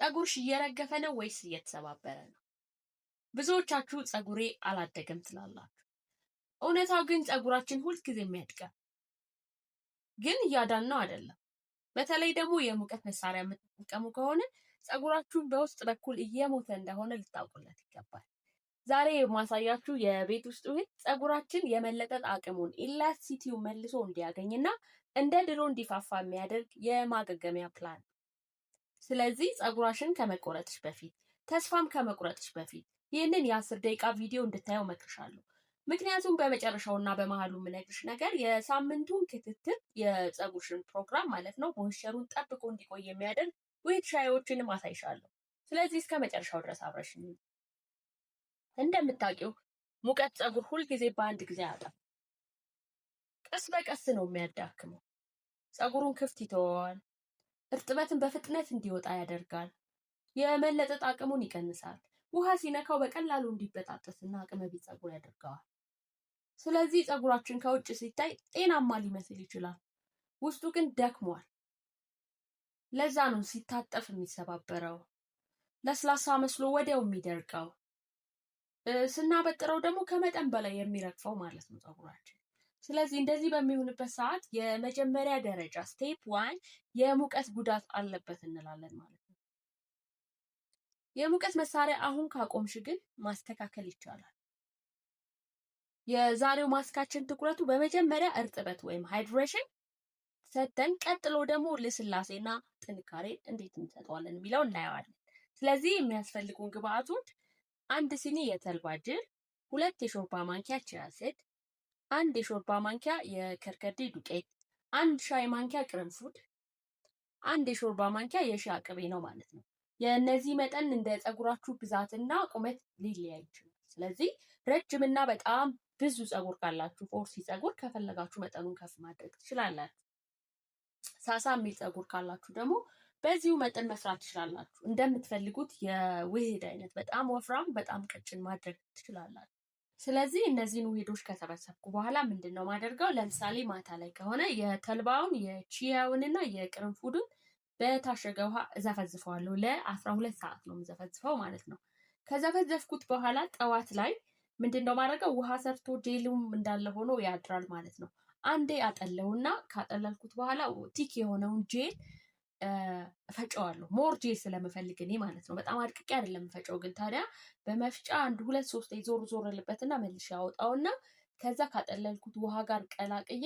ፀጉርሽ እየረገፈ ነው ወይስ እየተሰባበረ ነው? ብዙዎቻችሁ ፀጉሬ አላደገም ትላላችሁ። እውነታው ግን ፀጉራችን ሁልጊዜም ያድጋል፣ ግን እያዳነው አይደለም። በተለይ ደግሞ የሙቀት መሳሪያ የምትጠቀሙ ከሆነ ፀጉራችሁን በውስጥ በኩል እየሞተ እንደሆነ ልታውቁለት ይገባል። ዛሬ የማሳያችሁ የቤት ውስጥ ውህድ ፀጉራችን የመለጠጥ አቅሙን elasticity ው መልሶ እንዲያገኝና እንደ ድሮ እንዲፋፋ የሚያደርግ የማገገሚያ ፕላን። ስለዚህ ፀጉራሽን ከመቆረጥሽ በፊት፣ ተስፋም ከመቁረጥሽ በፊት ይህንን የ10 ደቂቃ ቪዲዮ እንድታየው እመክርሻለሁ። ምክንያቱም በመጨረሻውና በመሀሉ የምነግርሽ ነገር የሳምንቱን ክትትል፣ የፀጉርሽን ፕሮግራም ማለት ነው፣ moisture ኡን ጠብቆ እንዲቆይ የሚያደርግ ውህድ ሻዮችንም አሳይሻለሁ። ስለዚህ እስከ መጨረሻው ድረስ አብረሽኝ። እንደምታውቂው ሙቀት ፀጉር ሁልጊዜ በአንድ ጊዜ አያጠፋም። ቀስ በቀስ ነው የሚያዳክመው። ፀጉሩን ክፍት ይተወዋል። እርጥበትን በፍጥነት እንዲወጣ ያደርጋል። የመለጠጥ አቅሙን ይቀንሳል። ውሃ ሲነካው በቀላሉ እንዲበጣጠስና አቅመ ቢስ ፀጉር ያደርገዋል። ስለዚህ ፀጉራችን ከውጭ ሲታይ ጤናማ ሊመስል ይችላል፣ ውስጡ ግን ደክሟል። ለዛ ነው ሲታጠፍ የሚሰባበረው፣ ለስላሳ መስሎ ወዲያው የሚደርቀው፣ ስናበጥረው ደግሞ ከመጠን በላይ የሚረግፈው ማለት ነው ፀጉራችን። ስለዚህ እንደዚህ በሚሆንበት ሰዓት የመጀመሪያ ደረጃ step one የሙቀት ጉዳት አለበት እንላለን ማለት ነው። የሙቀት መሳሪያ አሁን ካቆምሽ ግን ማስተካከል ይቻላል። የዛሬው ማስካችን ትኩረቱ በመጀመሪያ እርጥበት ወይም hydration ሰተን ቀጥሎ ደግሞ ልስላሴና ጥንካሬ እንዴት እንሰጠዋለን የሚለው እናየዋለን። ስለዚህ የሚያስፈልጉን ግብአቶች አንድ ሲኒ የተልባ ጅል፣ 2 የሾርባ ማንኪያ chia seed፣ 1 የሾርባ ማንኪያ የከርከዴ ዱቄት፣ 1 ሻይ ማንኪያ ቅርንፉድ፣ 1 የሾርባ ማንኪያ የ shea ቅቤ ነው ማለት ነው። የእነዚህ መጠን እንደ ፀጉራችሁ ብዛትና ቁመት ሊለያይ ይችላል። ስለዚህ ረጅምና በጣም ብዙ ፀጉር ካላችሁ፣ 4C ፀጉር ከፈለጋችሁ መጠኑን ከፍ ማድረግ ትችላላችሁ። ሳሳ የሚል ፀጉር ካላችሁ ደግሞ በዚሁ መጠን መስራት ትችላላችሁ። እንደምትፈልጉት የውህድ አይነት በጣም ወፍራም፣ በጣም ቀጭን ማድረግ ትችላላችሁ። ስለዚህ እነዚህን ውህዶች ከሰበሰብኩ በኋላ ምንድን ነው ማደርገው? ለምሳሌ ማታ ላይ ከሆነ የተልባውን፣ የ chia ውንና የቅርንፉዱን በታሸገ ውሃ እዘፈዝፈዋለሁ። ለ12 ሰዓት ነው የምዘፈዝፈው ማለት ነው። ከዘፈዘፍኩት በኋላ ጠዋት ላይ ምንድን ነው ማድረገው? ውሃ ሰርቶ ጄሉም እንዳለ ሆኖ ያድራል ማለት ነው። አንዴ አጠለውና ካጠለልኩት በኋላ thick የሆነውን ጄል እፈጨዋለሁ። More gel ስለምፈልግ እኔ ማለት ነው። በጣም አድቅቄ አይደለም የምፈጨው፣ ግን ታዲያ በመፍጫ አንድ ሁለት ሶስት ዞር ዞር ልበትና መልሼ አወጣውና ከዛ ካጠለልኩት ውሃ ጋር ቀላቅዬ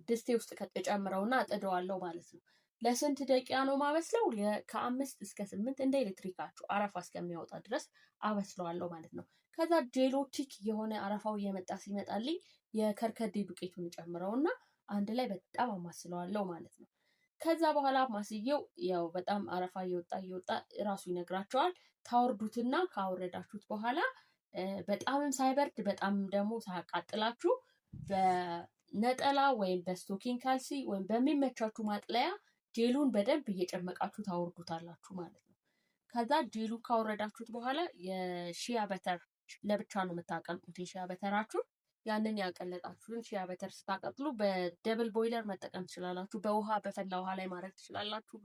ድስቴ ውስጥ እጨምረውና አጥደዋለሁ ማለት ነው። ለስንት ደቂቃ ነው ማበስለው? ከ5 እስከ 8 እንደ ኤሌክትሪካችሁ አረፋ እስከሚያወጣ ድረስ አበስለዋለሁ ማለት ነው። ከዛ ጄሎ thick የሆነ አረፋው እየመጣ ሲመጣልኝ የከርከዴ ዱቄቱን ጨምረውና አንድ ላይ በጣም አማስለዋለሁ ማለት ነው። ከዛ በኋላ ማስየው ያው በጣም አረፋ እየወጣ እየወጣ እራሱ ይነግራቸዋል። ታወርዱትና ካወረዳችሁት በኋላ በጣምም ሳይበርድ በጣም ደግሞ ሳያቃጥላችሁ በነጠላ ወይም በ stocking ካልሲ ወይም በሚመቻችሁ ማጥለያ ጄሉን በደንብ እየጨመቃችሁ ታወርዱታላችሁ ማለት ነው። ከዛ ጄሉ ካወረዳችሁት በኋላ የ shea butter ለብቻ ነው የምታቀልጡት። የ shea butter ኣችሁን፣ ያንን ያቀለጣችሁን shea butter ስታቀጥሉ በ double boiler መጠቀም ትችላላችሁ። በውሃ፣ በፈላ ውሃ ላይ ማድረግ ትችላላችሁ።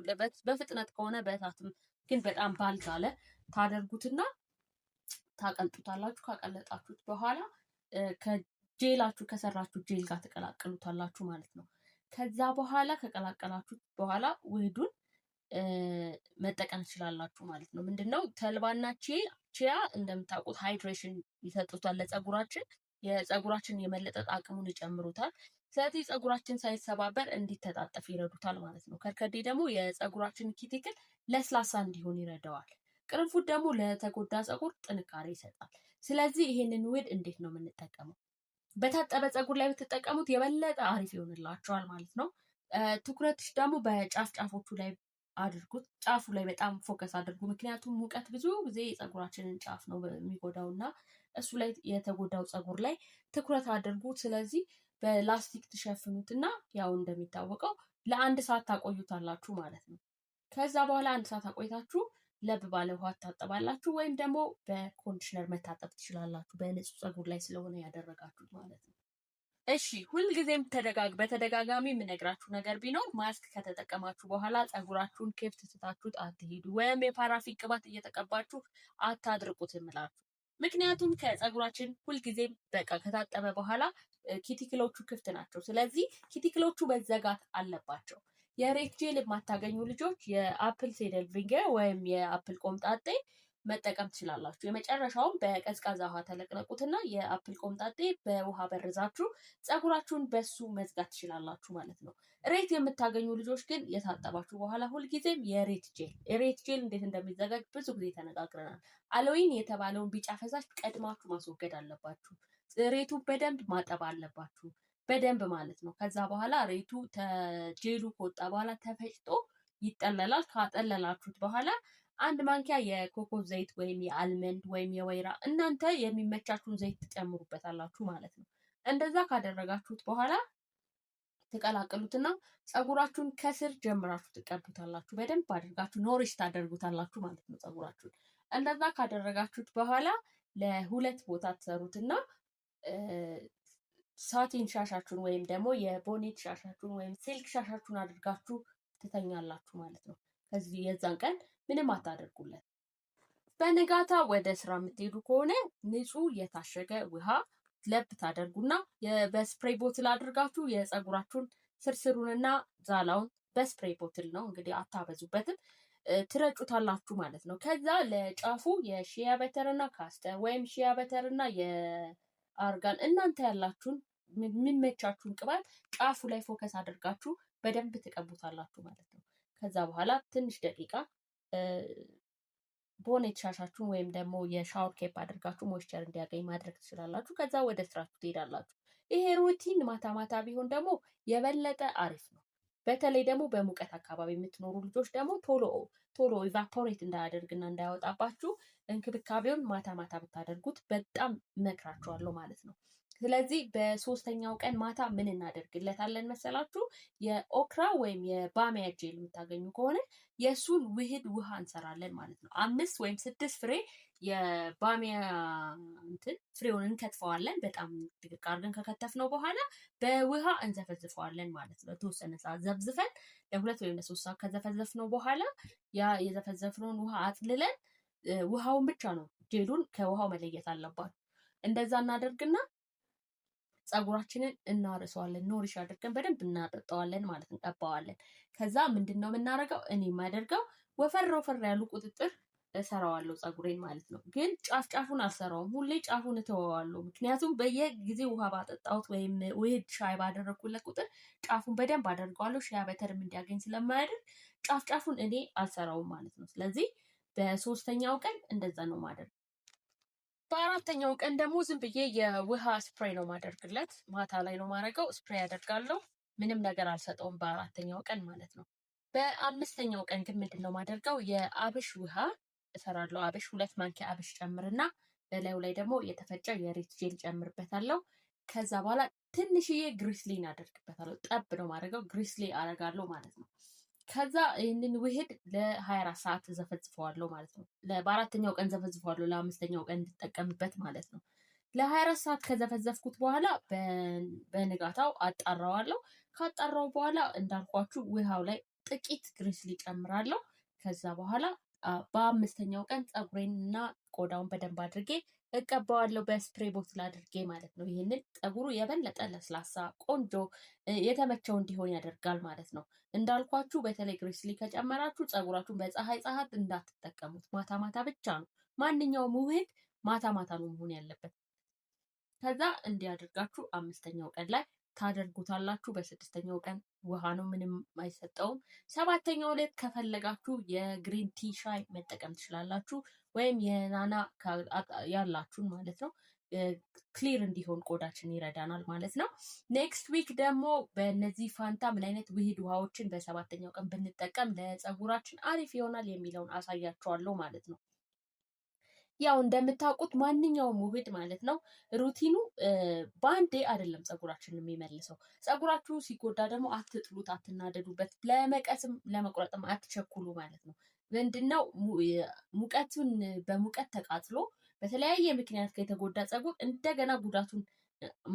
በፍጥነት ከሆነ በእሳትም፣ ግን በጣም ባልጋለ ታደርጉትና ታቀልጡታላችሁ። ካቀለጣችሁት በኋላ ከጄላችሁ፣ ከሰራችሁ ጄል ጋር ትቀላቅሉታላችሁ ማለት ነው። ከዛ በኋላ ከቀላቀላችሁት በኋላ ውህዱን መጠቀም ትችላላችሁ ማለት ነው። ምንድነው፣ ተልባና chia እንደምታውቁት hydration ይሰጡታል ለፀጉራችን፣ የፀጉራችን የመለጠጥ አቅሙን ይጨምሩታል። ስለዚህ ፀጉራችን ሳይሰባበር እንዲተጣጠፍ ይረዱታል ማለት ነው። ከርከዴ ደግሞ የፀጉራችን cuticle ለስላሳ እንዲሆን ይረዳዋል። ቅርንፉድ ደግሞ ለተጎዳ ፀጉር ጥንካሬ ይሰጣል። ስለዚህ ይሄንን ውህድ እንዴት ነው የምንጠቀመው? በታጠበ ፀጉር ላይ ብትጠቀሙት የበለጠ አሪፍ ይሆንላችኋል ማለት ነው። ትኩረትሽ ደግሞ በጫፍ ጫፎቹ ላይ አድርጉት። ጫፉ ላይ በጣም focus አድርጉ። ምክንያቱም ሙቀት ብዙ ጊዜ የፀጉራችንን ጫፍ ነው የሚጎዳው እና እሱ ላይ፣ የተጎዳው ፀጉር ላይ ትኩረት አድርጉ። ስለዚህ በላስቲክ ትሸፍኑትና ያው እንደሚታወቀው ለአንድ ሰዓት ታቆዩታላችሁ ማለት ነው። ከዛ በኋላ አንድ ሰዓት አቆይታችሁ ለብ ባለ ውሃ ትታጠባላችሁ ወይም ደግሞ በ conditioner መታጠብ ትችላላችሁ። በንጹህ ፀጉር ላይ ስለሆነ ያደረጋችሁት ማለት ነው። እሺ፣ ሁልጊዜም በተደጋጋሚ የምነግራችሁ ነገር ቢኖር ማስክ ከተጠቀማችሁ በኋላ ፀጉራችሁን ክፍት ትታችሁት አትሄዱ፣ ወይም የፓራፊን ቅባት እየተቀባችሁ አታድርቁት የምላችሁ። ምክንያቱም ከፀጉራችን ሁልጊዜም በቃ ከታጠበ በኋላ cuticle ኦቹ ክፍት ናቸው። ስለዚህ cuticle ኦቹ መዘጋት አለባቸው። የሬት ጄል የማታገኙ ልጆች የ apple cider vinegar ወይም የ apple ቆምጣጤ መጠቀም ትችላላችሁ። የመጨረሻውን በቀዝቃዛ ውሃ ተለቅለቁትና የ apple ቆምጣጤ በውሃ በርዛችሁ ፀጉራችሁን በሱ መዝጋት ትችላላችሁ ማለት ነው። ሬት የምታገኙ ልጆች ግን የታጠባችሁ በኋላ ሁልጊዜም የሬት ጄል፣ የሬት ጄል እንዴት እንደሚዘጋጅ ብዙ ጊዜ ተነጋግረናል። aloin የተባለውን ቢጫ ፈሳሽ ቀድማችሁ ማስወገድ አለባችሁ። ሬቱ በደንብ ማጠብ አለባችሁ፣ በደንብ ማለት ነው። ከዛ በኋላ ሬቱ ጄሉ ከወጣ በኋላ ተፈጭቶ ይጠለላል። ካጠለላችሁት በኋላ አንድ ማንኪያ የኮኮስ ዘይት ወይም የ almond ወይም የወይራ፣ እናንተ የሚመቻችሁን ዘይት ትጨምሩበታላችሁ ማለት ነው። እንደዛ ካደረጋችሁት በኋላ ትቀላቅሉትና ፀጉራችሁን ከስር ጀምራችሁ ትቀቡታላችሁ። በደንብ አድርጋችሁ nourish ታደርጉታላችሁ ማለት ነው ፀጉራችሁን። እንደዛ ካደረጋችሁት በኋላ ለሁለት ቦታ ትሰሩትና satin ሻሻችሁን ወይም ደግሞ የ bonnet ሻሻችሁን ወይም silk ሻሻችሁን አድርጋችሁ ትተኛላችሁ ማለት ነው። ከዚህ የዛን ቀን ምንም አታደርጉለት። በንጋታ ወደ ስራ የምትሄዱ ከሆነ ንጹህ የታሸገ ውሃ ለብ ታደርጉና በ spray bottle አድርጋችሁ የፀጉራችሁን ስርስሩንና ዛላውን በ spray bottle ነው እንግዲህ፣ አታበዙበትም፣ ትረጩታላችሁ ማለት ነው። ከዛ ለጫፉ የ shea butter ና castor ወይም shea butter ና የ argan፣ እናንተ ያላችሁን የሚመቻችሁን ቅባት ጫፉ ላይ focus አድርጋችሁ በደንብ ትቀቡታላችሁ ማለት ነው። ከዛ በኋላ ትንሽ ደቂቃ bonnet ሻሻችሁን ወይም ደግሞ የ shower cap አድርጋችሁ moisture እንዲያገኝ ማድረግ ትችላላችሁ። ከዛ ወደ ስራችሁ ትሄዳላችሁ። ይሄ routine ማታ ማታ ቢሆን ደግሞ የበለጠ አሪፍ ነው። በተለይ ደግሞ በሙቀት አካባቢ የምትኖሩ ልጆች ደግሞ ቶሎ ቶሎ evaporate እንዳያደርግና እንዳያወጣባችሁ እንክብካቤውን ማታ ማታ ብታደርጉት በጣም እመክራችኋለሁ ማለት ነው። ስለዚህ በሶስተኛው ቀን ማታ ምን እናደርግለታለን መሰላችሁ? የ okra ወይም የባሚያ ጄል የምታገኙ ከሆነ የእሱን ውህድ ውሃ እንሰራለን ማለት ነው። 5 ወይም 6 ፍሬ የባሚያ እንትን ፍሬውን እንከትፈዋለን። በጣም ድቅቅ አድርገን ከከተፍነው በኋላ በውሃ እንዘፈዝፈዋለን ማለት ነው። ለተወሰነ ሰዓት ዘፍዝፈን፣ ለ2 ወይም ለ3 ሰዓት ከዘፈዘፍነው በኋላ ያ የዘፈዘፍነውን ውሃ አጥልለን፣ ውሃውን ብቻ ነው፣ ጄሉን ከውሃው መለየት አለባችሁ። እንደዛ እናደርግና ፀጉራችንን እናርሰዋለን። Nourish አድርገን በደንብ እናጠጣዋለን ማለት እንቀባዋለን። ከዛ ምንድን ነው የምናደርገው? እኔ የማደርገው ወፈር ወፈር ያሉ ቁጥጥር እሰራዋለሁ ፀጉሬን ማለት ነው። ግን ጫፍ ጫፉን አልሰራውም። ሁሌ ጫፉን እተወዋለሁ። ምክንያቱም በየጊዜው ውሃ ባጠጣሁት ወይም ውህድ ሻይ ባደረግኩለት ቁጥር ጫፉን በደንብ አደርገዋለሁ። Shea butter ም እንዲያገኝ ስለማያደርግ ጫፍ ጫፉን እኔ አልሰራውም ማለት ነው። ስለዚህ በሶስተኛው ቀን እንደዛ ነው ማደርገው። በአራተኛው ቀን ደግሞ ዝም ብዬ የውሃ spray ነው ማደርግለት። ማታ ላይ ነው ማደርገው። Spray አደርጋለሁ። ምንም ነገር አልሰጠውም በአራተኛው ቀን ማለት ነው። በአምስተኛው ቀን ግን ምንድን ነው ማደርገው? የአብሽ ውሃ እሰራለሁ። አብሽ፣ 2 ማንኪያ አብሽ ጨምርና በላዩ ላይ ደግሞ የተፈጨ የሬት ጄል ጨምርበታለሁ። ከዛ በኋላ ትንሽዬ ግሪስሊን አደርግበታለሁ። ጠብ ነው ማደርገው። ግሪስሊ አደርጋለሁ ማለት ነው። ከዛ ይህንን ውህድ ለ24 ሰዓት ዘፈዝፈዋለሁ ማለት ነው። በአራተኛው ቀን ዘፈዝፈዋለሁ፣ ለአምስተኛው ቀን እንድጠቀምበት ማለት ነው። ለ24 ሰዓት ከዘፈዘፍኩት በኋላ በንጋታው አጣራዋለሁ። ካጣራው በኋላ እንዳልኳችሁ ውሃው ላይ ጥቂት ግሪስሊ ጨምራለሁ። ከዛ በኋላ በአምስተኛው ቀን ፀጉሬንና ቆዳውን በደንብ አድርጌ እቀባዋለሁ፣ በ spray bottle አድርጌ ማለት ነው። ይህንን ፀጉሩ የበለጠ ለስላሳ፣ ቆንጆ፣ የተመቸው እንዲሆን ያደርጋል ማለት ነው። እንዳልኳችሁ በተለይ ግሪስሊ ከጨመራችሁ ፀጉራችሁን በፀሐይ ሰዓት እንዳትጠቀሙት፣ ማታ ማታ ብቻ ነው። ማንኛውም ውህድ ማታ ማታ ነው መሆን ያለበት። ከዛ እንዲህ አድርጋችሁ አምስተኛው ቀን ላይ ታደርጉታላችሁ። በስድስተኛው ቀን ውሃ ነው፣ ምንም አይሰጠውም። ሰባተኛው ላይ ከፈለጋችሁ የ green tea ሻይ መጠቀም ትችላላችሁ፣ ወይም የናና ያላችሁን ማለት ነው። Clear እንዲሆን ቆዳችን ይረዳናል ማለት ነው። Next week ደግሞ በእነዚህ ፋንታ ምን አይነት ውህድ ውሃዎችን በሰባተኛው ቀን ብንጠቀም ለፀጉራችን አሪፍ ይሆናል የሚለውን አሳያችኋለሁ ማለት ነው። ያው እንደምታውቁት ማንኛውም ውህድ ማለት ነው routine ኑ በአንዴ አይደለም ፀጉራችንን የሚመልሰው። ፀጉራችሁ ሲጎዳ ደግሞ አትጥሉት፣ አትናደዱበት፣ ለመቀስም ለመቁረጥም አትቸኩሉ ማለት ነው። ምንድነው፣ ሙቀቱን በሙቀት ተቃጥሎ በተለያየ ምክንያት ከተጎዳ ፀጉር እንደገና ጉዳቱን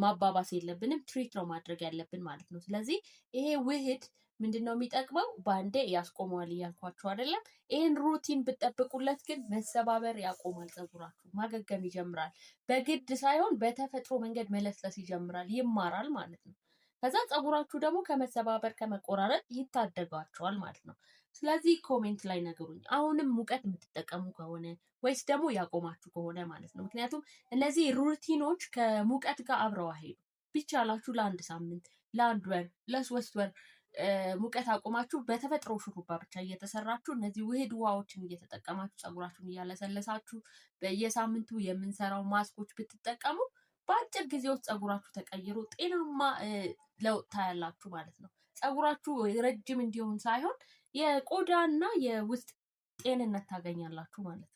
ማባባስ የለብንም። Treat ነው ማድረግ ያለብን ማለት ነው። ስለዚህ ይሄ ውህድ ምንድን ነው የሚጠቅመው? በአንዴ ያስቆመዋል እያልኳችሁ አይደለም። ይህን routine ብትጠብቁለት ግን መሰባበር ያቆማል። ፀጉራችሁ ማገገም ይጀምራል። በግድ ሳይሆን በተፈጥሮ መንገድ መለስለስ ይጀምራል፣ ይማራል ማለት ነው። ከዛ ፀጉራችሁ ደግሞ ከመሰባበር ከመቆራረጥ ይታደጋችኋል ማለት ነው። ስለዚህ comment ላይ ነገሩኝ፣ አሁንም ሙቀት የምትጠቀሙ ከሆነ ወይስ ደግሞ ያቆማችሁ ከሆነ ማለት ነው። ምክንያቱም እነዚህ routine ኦች ከሙቀት ጋር አብረው አይሄዱ። ቢቻላችሁ ለአንድ ሳምንት፣ ለአንድ ወር፣ ለ3 ወር ሙቀት አቁማችሁ በተፈጥሮ ሹሩባ ብቻ እየተሰራችሁ፣ እነዚህ ውህድ ውሃዎችን እየተጠቀማችሁ፣ ፀጉራችሁን እያለሰለሳችሁ፣ በየሳምንቱ የምንሰራው ማስኮች ብትጠቀሙ በአጭር ጊዜ ውስጥ ፀጉራችሁ ተቀይሮ ጤናማ ለውጥ ታያላችሁ ማለት ነው። ፀጉራችሁ ረጅም እንዲሆን ሳይሆን የቆዳና የውስጥ ጤንነት ታገኛላችሁ ማለት ነው።